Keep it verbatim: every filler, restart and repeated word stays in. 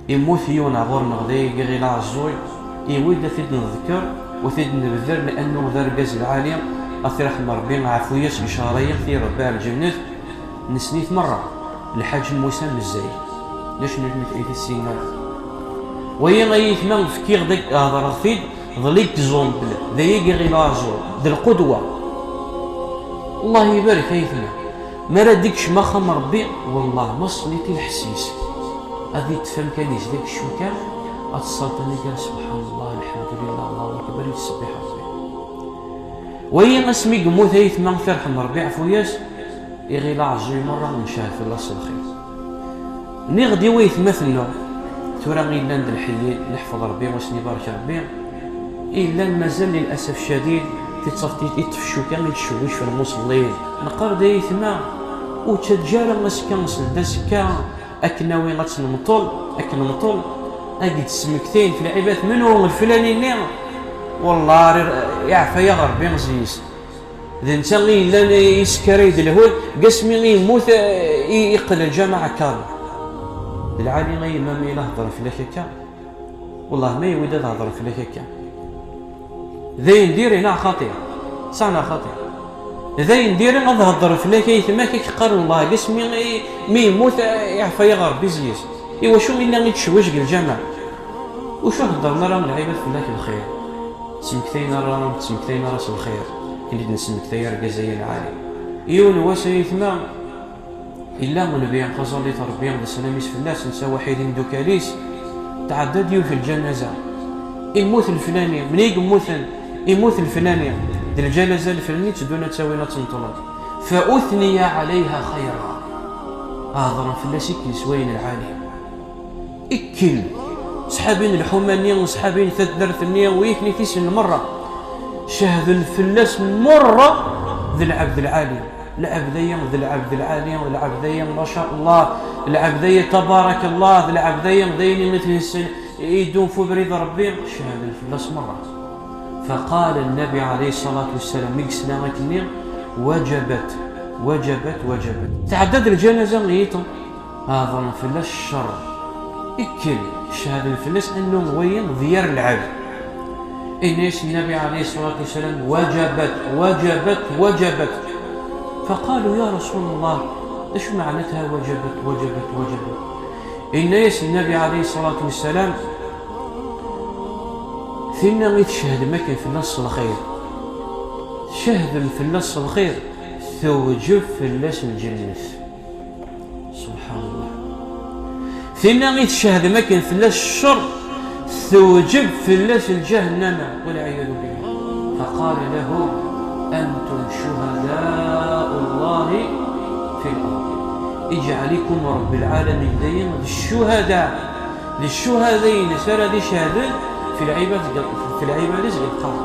Immut yiwen ɣur-neɣ d ayagi iɣil aɛeẓẓuy, iwi-d ad t-id-neḍker u t-id-nebder, li'annu d argaz lɛali, ad t-irḥem Ṛebbi, ɛfu-yas deg ccehṛ-agi, ad t-iṛebba ar lǧennet. Nessen-it meṛṛa, Lḥaǧ Musa Mezzay. D acu n weltma i t-issinen ara? Wagi ay aytma, fkiɣ-d, hedṛeɣ-t-id, d l'exemple, d ayagi iɣil aɛeẓẓuy, d lqudwa. Allah ibarek aytma. Mi ara d-ikcem axxam Ṛebbi, wellah ma ṣelliḍ i lḥess-is, ad iṭṭef amkan-is deg ccuka, ad tṣalṭen iger, subḥan Allah, lḥemdulillah, Allahu akbar, yettṣebbiḥ Ṛebbi. Wagi asmi yemmut aytma, ad t-irḥem Ṛebbi, yeɛfu-yas, iɣil aɛeẓẓuy meṛṛa, ncehhed fell-as s lxir. Nniɣ-d i waytmaten-nneɣ, tura i llan d lḥeyyin, neḥfeḍ Ṛebbi, u ad sen-ibarek Ṛebbi, i llan mazal, lil'asaf ccadid, tiṭṭef-, tiṭṭef ccuka i tcewwic f lmuṣelli. Neqqar-d, ay aytma, ur ttaǧǧa ara azekka, seld azekka, akken awi ad tt-nemṭel, akken nemṭel, ad d-smektayen f lɛibad, menhu leflani-nni, wellah, iɛfa-yaɣ Ṛebbi zzi-s. D netta i yellan isekkaray-d lhul, deg asmi i yemmut, eh, i, iqqel lǧameɛ akkaḍ. D lɛali a yemma, ma yella heddren fell-ak akka. Wellah, ma yewwi-d ad heddren fell-ak akka. D ayen diri neɣ xaṭi? Sax neɣ xaṭi? D ayen diri ad heddren fell-ak aytma-k, ad k-qqaren, wellah, deg asmi i, mi yemmut, eh, iɛfa-yaɣ Ṛebbi zzi-s. Iwacu illa i tcewwic deg lǧameɛ? Ucu heddren ara lɛibad fell-ak lxir? Ttmektayen ara, ur ttmektayen ara s lxir, akken i d-nesmektay argaz-agi lɛali. Yiwen wass, ay aytma, illa Nnbi, taẓallit n Ṛebbi d sslam-is fell-as, netta waḥid imdukal-is, tɛedda-d yiwet lǧanaza. Immut leflani, mni i yemmuten? Immut leflani, d lǧanaza leflani, tteddun ad tt-awin ad tt-neṭlen. Fa uthniya ɛalayha xayra. Hedṛen fell-as ikk yeswayen lɛali. Ikkel, sḥabin lḥuma-nni, sḥabin taddart-nni, wi akken i t-issnen meṛṛa. Cehden fell-as meṛṛa d lɛebd lɛali. Lɛebd-aya d lɛebd lɛali, d lɛebd-aya, ma ca Allah, lɛebd-aya, tabarak Allah, d lɛebd-aya d ayen i t-nessen, iddun f ubrid n Ṛebbi, cehden fell-as meṛṛa. Faqal Nnabi ɛalayhi ṣṣalatu wassalam, mi yesla akkenni, wajabat, wajabat, wajabat. Tɛedda-d lǧanaza n yiṭen. Hedṛen fell-as cceṛ. Ikkel, cehden fell-as annu wayen d yir lɛebd. Inna-yas Nnabi ɛalayhi ṣṣalatu wassalam, wajabat, wajabat, wajabat. Faqalu, ya Rasul Allah, d acu meɛnatha wajabat, wajabat, wajabat? Inna-yas Nnabi ɛalayhi ṣṣalatu wassalam, tinna i tcehdem akken fell-as s lxir, tcehdem fell-as s lxir, tewjeb fell-as lǧennet. Subḥan Allah. Tinna i tcehdem akken fell-as cceṛ, tewjeb fell-as lǧahennama, walɛiyadu billah. Faqala lahum, antum cuhadaau Allahi fi l-ard. Iǧɛel-ikum Ṛebbi lɛalamin dayen d ccuhada, d ccuhada-ines ara d-icehden fi lɛibad, fi lɛibad-is deg lqaɛa.